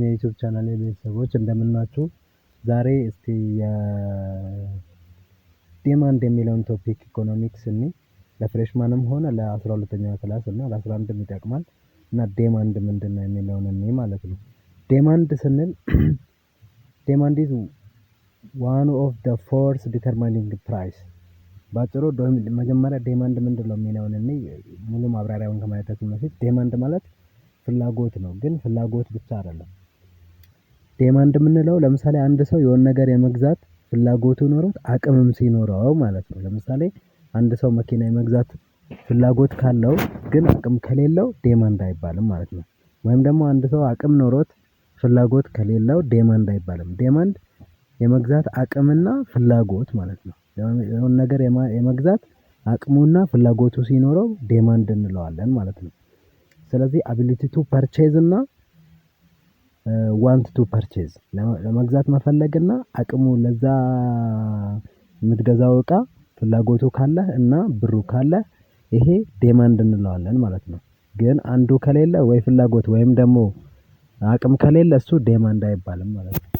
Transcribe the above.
የ YouTube channel ቤተሰቦች እንደምናችሁ። ዛሬ እስቲ የ demand የሚለውን topic economics እኒ ለ freshman ም ሆነ ለ12ኛ class እና ለ11ም ይጠቅማል እና demand ምንድን ነው የሚለውን እኔ ማለት ነው። Demand ስንል demand is one of the force determining price። ባጭሩ መጀመሪያ demand ምንድን ነው የሚለውን እኔ ሙሉ ማብራሪያውን ከማየታችን በፊት demand ማለት ፍላጎት ነው። ግን ፍላጎት ብቻ አይደለም። Demand የምንለው ለምሳሌ አንድ ሰው የሆነ ነገር የመግዛት ፍላጎቱ ኖሮት አቅምም ሲኖረው ማለት ነው። ለምሳሌ አንድ ሰው መኪና የመግዛት ፍላጎት ካለው ግን አቅም ከሌለው demand አይባልም ማለት ነው። ወይም ደግሞ አንድ ሰው አቅም ኖሮት ፍላጎት ከሌለው demand አይባልም። Demand የመግዛት አቅምና ፍላጎት ማለት ነው። የሆነ ነገር የመግዛት አቅሙና ፍላጎቱ ሲኖረው demand እንለዋለን ማለት ነው። ስለዚህ ability to purchase እና want to purchase፣ ለመግዛት መፈለግና አቅሙ፣ ለዛ የምትገዛው እቃ ፍላጎቱ ካለህ እና ብሩ ካለህ ይሄ demand እንለዋለን ማለት ነው። ግን አንዱ ከሌለ፣ ወይ ፍላጎት ወይም ደግሞ አቅም ከሌለ እሱ demand አይባልም ማለት ነው።